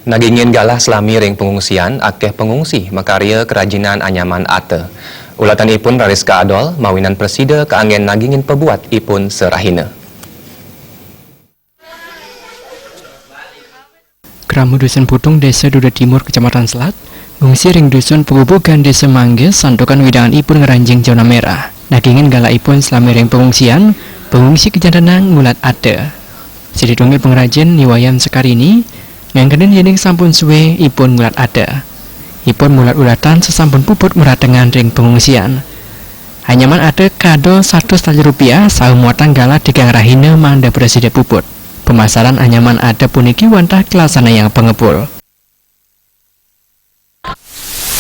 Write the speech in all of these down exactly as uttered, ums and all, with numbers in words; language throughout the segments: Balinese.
Nagingin galah selami ring pengungsian, akeh pengungsi makarya kerajinan anyaman ata. Ulatanipun raris kaadol, mawinan prasida kaanggén nagingin pabuat ipun sarahina. Krama Dusun Putung, Désa Duda Timur, Kecamatan Selat, ngungsi ring Dusun Pagubugan, Désa Mangga, santukan wewidanganipun ngranjing zona merah. Nagingin galahipun selami ring pengungsian, pengungsi kajantenang ngulat ata. Sida tunggil pangrajin Ni Wayan Sekarini ngangkenin yéning sampun sué ipun ngulat ata. Ipun mulat ulatan sasampun puput maratengan ring pengungsian. Anyaman ata kaadol satus tali rupiah saha muatang galah tigang rahina mangda prasida puput. Pemasaran anyaman ata puniki wantah kalaksanayang pangepul.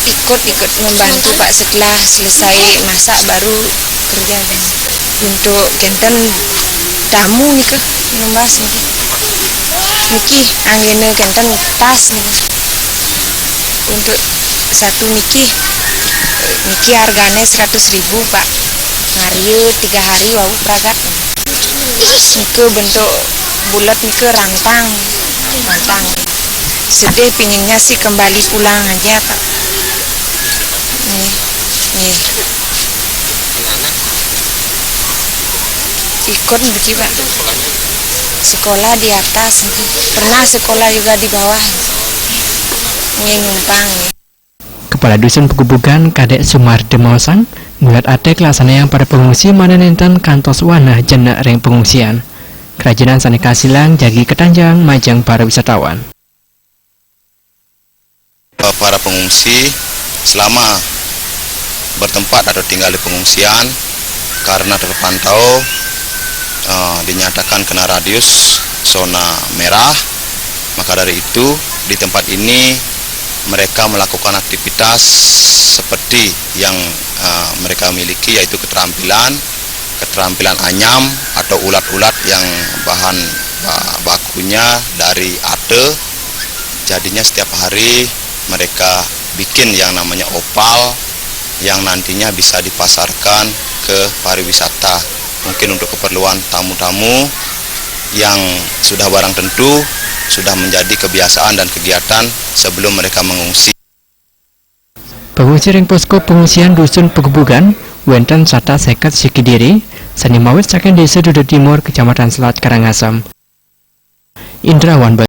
Ikut, ikut membantu, Pak, setelah selesai masak baru kerja, kan. Untuk kénten tamu nika, numbas nika. Niki anggéna kénten tas nika. Untuk satu niki, niki harganya seratus ribu, Pak. Ngarya tiga hari wau pragat. Nika bentuk bulat nika rantang. Rantang. Sedih pinginnya sih kembali pulang aja, Pak. Nih, nih. Ikut niki, Pak. Sekolah di atas niki. Pernah sekolah juga di bawah. Nih, numpang nih. Kepala Dusun Pagubugan, Kadék Sumardi maosang, ngulat ata kalaksanayang para pengungsi mangda nénten kantos wanah jenek ring pengungsian. Kerajinan sané kasilang jagi katanjang majeng para wisatawan. Para pengungsi selama bertempat atau tinggal di pengungsian karena terpantau, eh, dinyatakan kena radius zona merah, maka dari itu di tempat ini mereka melakukan aktivitas seperti yang, eh, mereka miliki, yaitu keterampilan, keterampilan anyam atau ulat-ulat yang bahan ba-, bakunya dari ata. Jadinya setiap hari mereka bikin yang namanya opal yang nantinya bisa dipasarkan ke pariwisata. Mungkin untuk keperluan tamu-tamu yang sudah barang tentu, sudah menjadi kebiasaan dan kegiatan sebelum mereka mengungsi. Pengungsi ring posko pengungsian Dusun Pagubugan wénten satus séket siki diri, sané mawit saking Désa Duda Timur, Kecamatan Selat, Karangasem. Indrawan